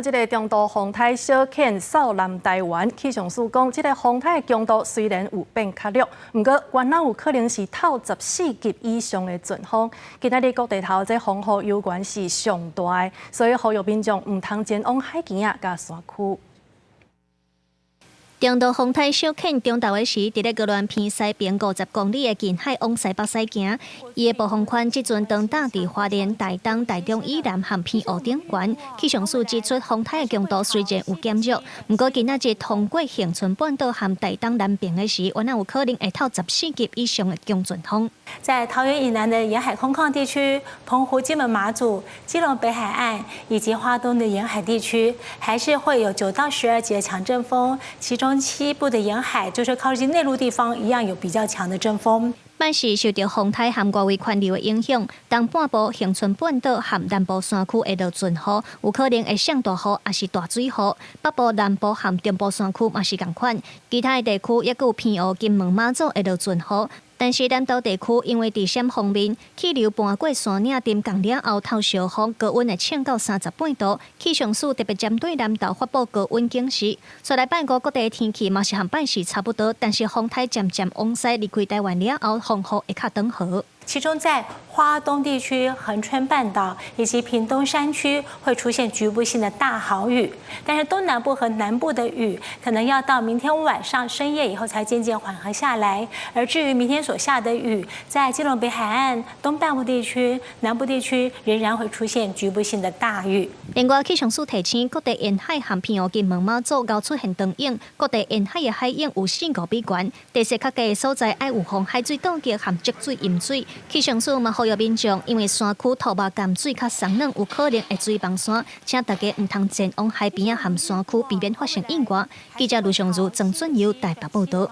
這个中度風颱小犬掃南台灣，氣象署講，這个風颱的強度雖然有變較弱，毋過猶若有可能是透14級以上的陣風。今仔日各地頭這風雨猶原是上大的，所以呼籲民眾毋通前往海墘仔佮山區。中度風颱小犬中晝的時，佇咧高巒偏西邊50公里的近海往西北駛行。伊的暴風圈這陣長達佇花蓮、台東、台中以南和澎湖頂懸。氣象署指出，風颱的強度雖然有減弱，毋過今仔日通過恆春半島和台東南邊的時，猶若有可能會透14級以上的強陣風。在桃園以南的沿海空曠地區、澎湖、金門、馬祖、基隆北海岸以及花東的沿海地區，還是會有9到12級的強陣風，其中西部的沿海，就是靠近內陸地方，一樣有比較強的陣風。拜四受著風颱和外圍環流的影響，東半部恆春半島和南部山區會落陣雨，有可能會上大雨，抑是大水雨。北部、南部和中部山區嘛是仝款，其他的地區抑閣有澎湖、金門、馬祖會落陣雨。但是南投地區因為佇閃鋒面，氣流搬過山嶺沉降了後，透燒風，高溫會衝到38度。氣象署特別針對南投發布高溫警示。煞來拜五各地天氣嘛是和拜四差不多，但是風颱漸漸往西離開台灣了後，風雨會較轉和。其中在花東地區、恆春半島以及屏東山區會出現局部性的大豪雨，但是東南部和南部的雨可能要到明天晚上深夜以後才漸漸緩和下來。而至於明天所下的雨，在基隆北海岸、東半部地區、南部地區仍然會出現局部性的大雨。另外，氣象署提醒各地沿海和澎湖、金門、馬祖𠢕出現長湧，各地沿海的海湧有4、5米懸，地勢較低的所在愛預防海水凍結和積水淹水。氣象署嘛呼籲民眾，因為山區土木鹹水較鬆軟，有可能會水崩山，請大家毋通前往海邊仔和山區，避免發生意外。記者盧尚如、曾俊佑台北報導。